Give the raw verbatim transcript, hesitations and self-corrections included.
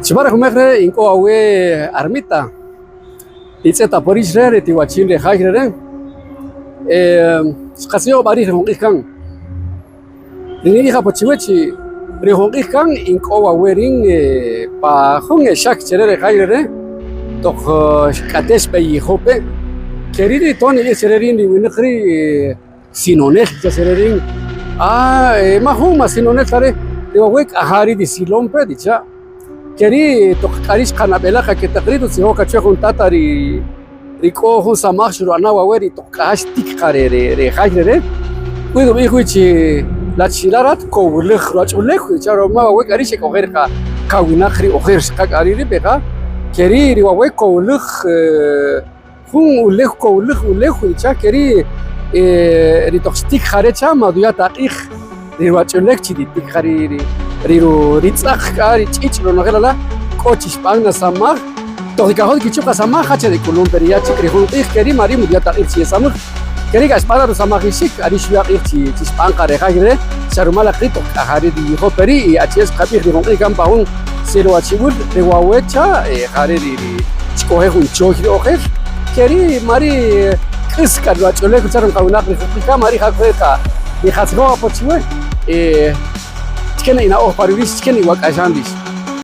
Chupa ri jumej re' in k'o awe Armita, in tz'et aporic re, re tiwachin re jay re re'. Xqatzijoj b'a' rij ri jun q'ij kan. Ri nib'ij apo chiwe chi ri jun q'ij kan in k'o wawe' rin pa jun e xak che re re jay re re', toq k'ate' xb'eyijope'. Ke ri' ri ton nib'ij che re rin ri winaq ri' sinonel, cha' che re rin. Ah, ma jun ma sinonel ta re, ri wawe' k'aja' ri' ri silon pe, ticha'. Ke ri' toq k'a ri' xqanab'ela' qa ketaq ri', rutzijoj qa chwe jun tata ri, ri k'o jun samaj xu'ana' wawe' ri toq k'aja' xtik qa re, re, re jay re re'. K'u ri rub'ij wi chi la chila' rat kowilij ruwach'ulew, ticha', roma wawe' k'a ri' xek'ojer qa, qawinaq ri ojer xqa k'a ri' ri b'eqa. Ke ri' ri wawe' kowilij, eh, jun ulew kowilij ulew, ticha'. Ke ri', eh, ri toq xtik qa re cha' ma ruya' ta q'ij ri ruwach'ulew chi ri tik qa ri, ri, ri ru-, ri tz'aq k'a ri ch'ich' ronojel ala' k'o chi xb'an na samaj. Toq ri kajol kichuq qa samaj, jacha' ri k'ulun pe ri ya' chik ri jun q'ij, ke ri' ma ri' ma ruya' ta q'ij chi yesamaj. Ke ri' k'a xb'an na rusamajixik, ari xuya' q'ij chi, chi xb'an qa re jay re, xa rumal aqi' toq k'aja' ri' ri yijo pe ri', y achi'el xqab'ij ri jun q'ij kan pa jun cielo wachib'ul, re wawe' cha', eh, ja re' ri, ri xk'oje' jun choy ri ojer. Ke ri' ma ri' k'is k'a ruwach'ulew, cha' ri qawinaq ri jun q'ij kan, ma ri' ja k'o qa ri jatzijoj apo chiwe, eh, chike na ina'oj pa rurix, chike na iwak'axan rix.